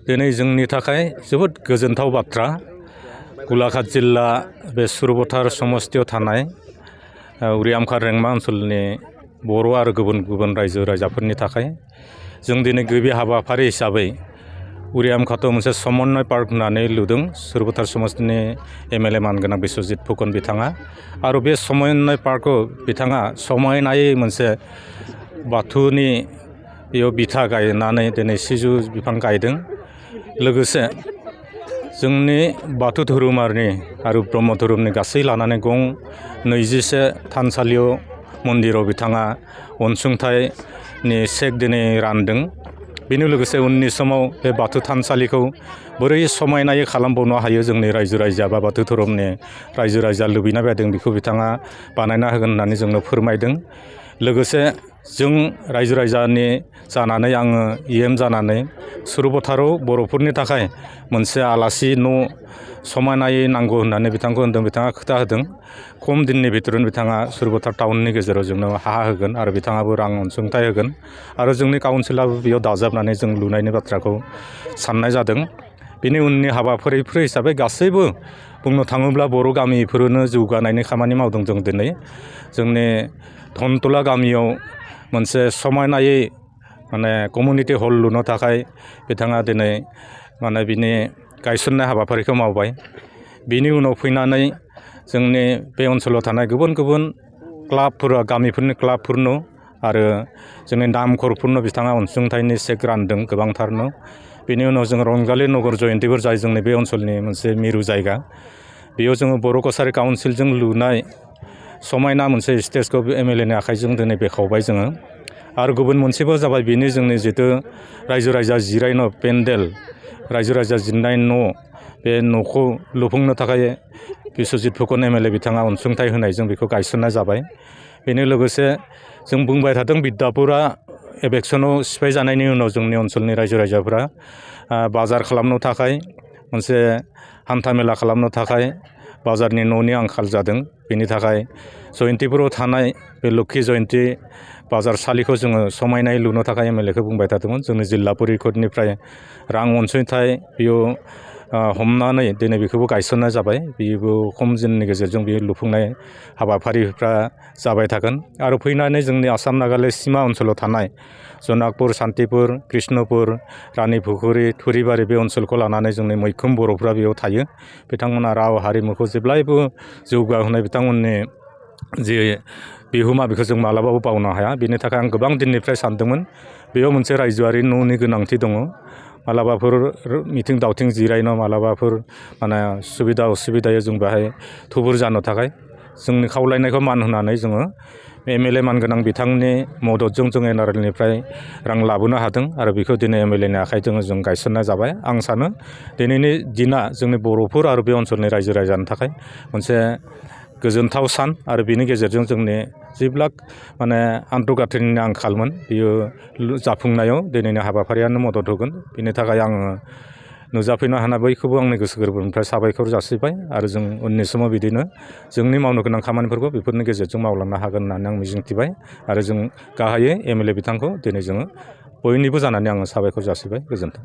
दिनै जोंनि थाखाय जोबोद गोजोनथाव बाथ्रा गलाघाट जिल्ला बे सुरबथार समस्तियाव थानाय उरियामखा रेंमा ओनसोलनि बर' आरो गुबुन गुबुन रायजो राजाफोरनि थाखाय जों दिनै गिबि हाबाफारि हिसाबै उरियामखाथाव मोनसे समन्वय पार्क होननानै लुदों सुरबथार समस्तिनि एमएलए मानगोनां बिस्वजित फुकन बिथाङा आरो बे समन्वय पार्कखौ बिथाङा समायनायै मोनसे बाथौनि बेयाव बिथा गायनानै दिनै सिजौ बिफां गायदों लोगोसे जोंनि बाथौ धोरोमारिनि आरो ब्रह्म धोरोमनि गासै लानानै गं 21 थानसालियाव मन्दिराव बिथाङा अनसुंथाइनि चेक दिनै रानदों बेनि लोगोसे उननि समाव बे बाथौ थानसालिखौ बोरै समायनायै खालामबावनो हायो जोंनि रायजो राजा बा बाथौ धोरोमनि रायजो राजा लुबैना बायदों बेखौ बिथाङा बानायना होगोन होननानै जोंनो फोरमायदों लोगोसे जों रायजो राजानि जानानै आङो इएम जानानै सुरबथाराव बर'फोरनि थाखाय मोनसे आलासि न' समायनायै नांगौ होननानै बिथांखौ होनदों बिथाङा खोथा होदों खम दिननि भितरावनो बिथाङा सुरबथार टाउननि गेजेराव जोंनो हा होगोन आरो बिथाङाबो रां अनसुंथाइ होगोन आरो जोंनि काउन्सिलाबो बेयाव दाजाबनानै जों लुनायनि बाथ्राखौ साननाय जादों बेनि उननि हाबाफारिफोर हिसाबै गासैबो बुंनो थाङोब्ला बर' गामिफोरनो जौगानायनि खामानि मावदों जों दिनै जोंनि धनतला गामियाव मोनसे समायनायै माने कमिउनिटि हल लुनो थाखाय बिथाङा दिनै माने बिनि गायसननाय हाबाफारिखौ मावबाय बिनि उनाव फैनानै जोंनि बे ओनसोलाव थानाय गुबुन गुबुन क्लाबफोरा गामिफोरनि क्लाबफोरनो आरो जोंनि नामखरफोरनो बिथाङा अनसुंथाइनि चेक रानदों गोबांथारनो बेनि उनाव जों रंजालि नगर जयन्तिफोर जाय जोंनि बे ओनसोलनि मोनसे मिरु जायगा बेयाव जोङो बर' कसारि काउन्सिलजों लुनाय समायना मोनसे स्टेजखौ एमएलएनि आखाइजों दिनै बेखावबाय जोङो आरो गुबुन मोनसेबो जाबाय बेनि जोंनि जिथु रायजो राजा जिरायनो पेन्डेल रायजो राजा जिरायनाय न' बे न'खौ लुफुंनो थाखाय बिस्वजित फुकन एमएलए बिथाङा अनसुंथाइ होनायजों बेखौ गायसननाय जाबाय बेनि लोगोसे जों बुंबाय थादों बिद्यापुरा इलेक्सनाव सिफायजानायनि उनाव जोंनि ओनसोलनि रायजो राजाफोरा बाजार खालामनो थाखाय मोनसे हान्थामेला खालामनो थाखाय बाजारनि न'नि आंखाल जादों बेनि थाखाय जयन्तिपुराव थानाय बे लोक्षि जयन्ति बाजारसालिखौ जोङो समायनायै लुनो थाखाय एमएलएखौ बुंबाय थादोंमोन जोंनि जिल्ला परिषदनिफ्राय रां अनसुंथाइ बेयाव हमनानै दिनै बेखौबो गायसननाय जाबाय बेबो खम दिननि गेजेरजों बेयो लुफुंनाय हाबाफारिफ्रा जाबाय थागोन आरो फैनानै जोंनि आसाम नागालेण्ड सिमा ओनसोलाव थानाय जुनाकपुर सान्तिपुर कृष्णपुर रानिपुखुरि थुरिबारि बे ओनसोलखौ लानानै जोंनि मैखोम बर'फ्रा बेयाव थायो बिथांमोना राव हारिमुखौ जेब्लायबो जौगाहोनाय बिथांमोननि जि बिहोमा बेखौ जों मालाबाबो बावनो हाया बेनि थाखाय आं गोबां दिननिफ्राय सानदोंमोन बेयाव मोनसे रायजोआरि न'नि गोनांथि दङ मालाबाफोर मिथिं दावथिं जिरायनो मालाबाफोर माने सुबिदा उसुबिदायै जों बेहाय थुबुर जानो थाखाय जोंनि खावलायनायखौ मान होनानै जोङो एमएलए मानगोनां बिथांनि मददजों जों एनआरएलनिफ्राय रां लाबोनो हादों आरो बेखौ दिनै एमएलएनि आखाइजों जों गायसननाय जाबाय आं सानो दिनैनि दिना जोंनि बर'फोर आरो बे ओनसोलनि रायजो राजानि थाखाय मोनसे गोजोनथाव सान आरो बेनि गेजेरजों जोंनि जेब्ला माने आन्थर्गाथायनि आंखालमोन बेयो जाफुंनायाव दिनैनि हाबाफारियानो मदद होगोन बेनि थाखाय आङो नुजाफैनो हानाय बयखौबो आंनि गोसो गोरबोनिफ्राय साबायखर जासिबाय आरो जों उननि समाव बिदिनो जोंनि मावनो गोनां खामानिफोरखौ बेफोरनि गेजेरजों मावलांनो हागोन होननानै आं मिजिंथिबाय आरो जों गाहायै एमएलए बिथांखौ दिनै जोङो बयनिबो जानानै आङो साबायखर जासिबाय गोजोन्थों।